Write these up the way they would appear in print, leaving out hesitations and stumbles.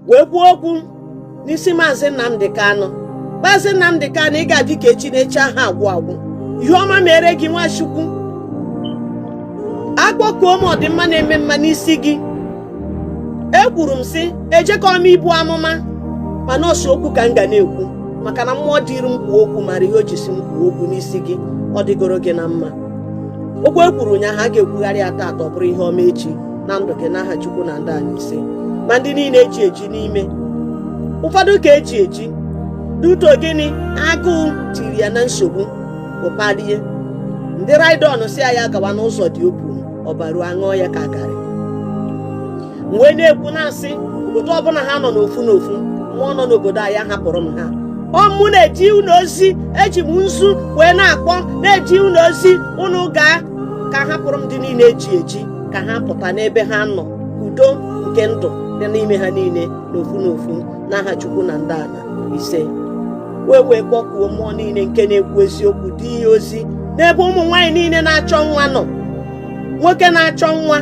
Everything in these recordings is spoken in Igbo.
Wee kwuo okwu n'isi Maazị Nnamdi Kanu. Maazị Nnamdi Kanu, ị ga-adị ka echi na echi aha agwụ agwụ. Ihe ọma mere gị, Nwachukwu. Akpọkuo m ọdịmma na-eme mma n'isi gị. Ekwuru m sị, ejekọ m ibu amụma, mana ọsọ okwu ka m ga na-ekwu, maka na mmụọ dịrị m kwuo okwu mara ihe o ji si m kwuo okwu n'isi gị. Ọ dịgoro gị na mma. Okwu e kwuru ụnyaahụ, a ga-ekwugharị ya taata, ọ bụrụ ihe ọma echi na ndụ gị, n'aha Chukwu na ndị anyị ise. Ma ndị niile eji eji n'ime, ụfọdụ ka eji eji duto gịnị, agụụ tiri ya na nsogbu, ụpalie ndị raidon si ya gawa n'ụzọ dị open, ọbaruo aṅụọ ya ka garị. Wee na-ekwu na-asị, obodo ọbụla ha nọ n'ofu n'ofu, mmụọ nọ n'obodo a ya hapụrụ m ha. Ọ mụ na-eji unu ozi, eji m nzu wee na-akpọ na-eji unu ozi. Unu gaa ka hapụrụ m ndị niile eji eji, ka ha pụta n'ebe ha nọ, udo nke ndụ dị n'ime ha niile n'ofu n'ofu, n'aha Chukwu na ndị ala ise. Wee wee kpọkuo mmụọ niile nke na-ekwu eziokwu dị ihe ozi n'ebe ụmụ nwaanyị niile na-achọ nwa nọ, nwoke na-achọ nwa,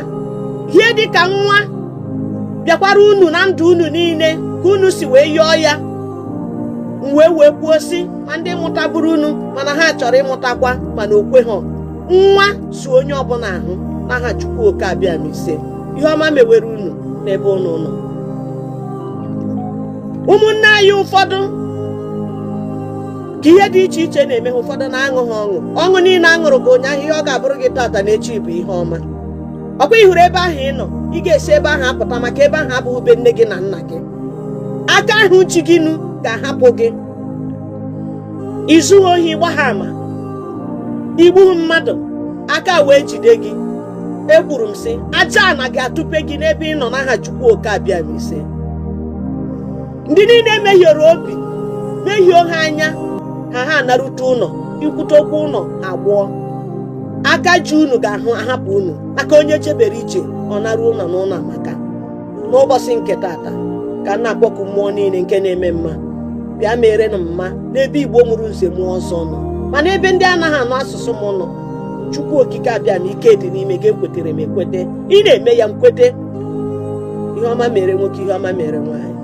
ihe dịka nwa bịakwara unu na ndụ unu niile, ka unu si wee yọọ ya. M wee wee kwuo sị, ma ndị mụtaburu unu mana ha chọrọ ịmụtakwa, mana o kweghọ, nwa su onye ọbụla ahụ, n'aha Chukwu oke abịa m ise. Ihe ọma mewere unu n'ebe unu nọ. Ụmụnne anyị ụfọdụ ka ihe dị iche iche na-eme ha, ụfọdụ na-aṅụ ha ọṅụ. Ọṅụ niile aṅụrụ gị ụnyaahụ, ihe ọ ga-abụrụ gị tata na echi bụ ihe ọma. Ọkwa ị hụrụ ebe ahụ ị nọ, ị ga-esi ebe ahụ apụta, maka ebe ahụ abụghị be nne gị na nna gị. Aka ahụ ji gị nu ga-ahapụ gị. Izughị ohi, gba ha ama, igbughị mmadụ, aka wee jide gị. Ekwuru m sị, aja ana ga-atụpe gị n'ebe ị nọ, n'aha Chukwu oke abịa m ise. Ndị niile mehiere obi, mehie ha anya, ha ha anarute ụlọ, ikwute okwu ụlọ agbụọ aka ji unu ga-ahụ ahapụ unu, maka onye chebere iche ọ naruo ụlọ n'ụlọ amaka. N'ụbọchị nke tata ka m na-akpọku mmụọ niile nke na-eme mma, bịa mere m mma n'ebe Igbo mụrụ nze mụọ ọzọ nọ, mana ebe ndị anaghị anụ asụsụ m nọ. Chukwu okike abịa m, ike dị n'ime gị, ekwetere m ekwete, ị na-eme ya nkwete. Ihe ọma mere nwoke, ihe ọma mere nwaanyị.